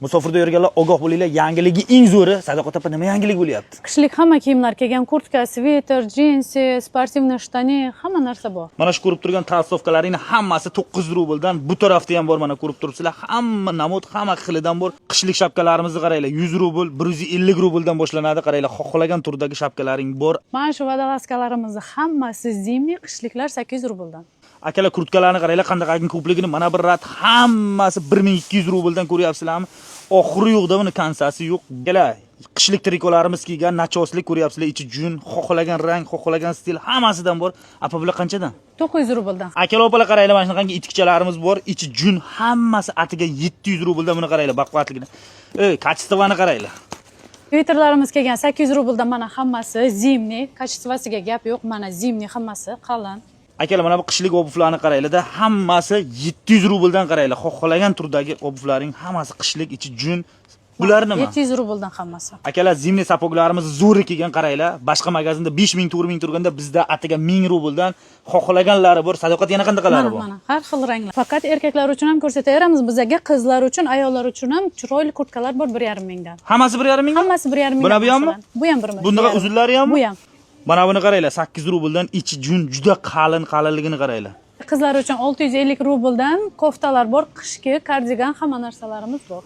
Musofirda yurganlar, ogoh bo'linglar, yangiligi eng zo'ri. Sadoqat opa, nima yangilik bo'lyapti? Qishlik hamma kiyimlar kelgan: kurtka, sviter, jinsi, спортивный штаны, hamma narsa bor. Mana shu ko'rib turgan толстовка laringni hammasi 9 rubldan. Bu tarafda ham bor, mana ko'rib turibsizlar, hamma namud, hamma xilidan bor. Qishlik shapkalarimizni qaranglar, 100 rubl, 150 rubldan boshlanadi. Qaranglar, xohlagan turdagi shapkalaring bor. Mana shu водолазка larimizni hammasi зимний, qishliklar 800 rubldan. Akalar, kurtkalarni qaranglar, qanaqangi ko'pligini. Mana bir ряд hammasi 1200 rubldan, ko'ryapsizlarmi? Oxiri yo'qda buni, конца si yo'q. Akalar, qishlik trikolarimiz kelgan, начёс lik, ko'ryapsizlar, ichi jun, xohlagan rang, xohlagan stil, hammasidan bor. Apa, bular qanchadan? 900 rubldan. Akalar, opalar, qaranglar, mana shunaqangi etikchalarimiz bor, ichi jun, hammasi atiga 700 rubldan. Buni qaranglar, baquvvatligini, ey, качество ni qaranglar. Sviterlarimiz kelgan 800 rubldan, mana hammasi зимний, качество siga gap yo'q, mana зимний, hammasi qalin. Akalar, mana bu qishlik обувь larni qaranglarda, hammasi 700 rubldan. Qaranglar, xohlagan turdagi обувь laring hammasi qishlik, ichi jun. Bular nima? 700 rubldan hammasi. Akalar, зимний сапог larimiz zo'ri kelgan, qaranglar. Boshqa magazinda 5000, 4000 turganda, bizda atiga 1000 rubldan, xohlaganlari bor. Sadoqat, yana qanaqalari Mana bor? Mana har xil ranglar. Faqat erkaklar uchun ham ko'rsataveramiz. Bizaga qizlar uchun, ayollar uchun ham chiroyli kurtkalar bor 1,5 mingdan. Hammasi 1,5 ming? Hammasi 1,5 mingdan. Buna bu hammi? Masalan. Bu ham bir ming. Bunaqa 1,5. uzunlari hammi? Bu ham. Mana buni qaranglar, 8 rubldan, ichi jun, juda qalin, qalinligini qaranglar. Qizlar uchun 650 rubldan koftalar bor, qishki kardigan, hamma narsalarimiz bor.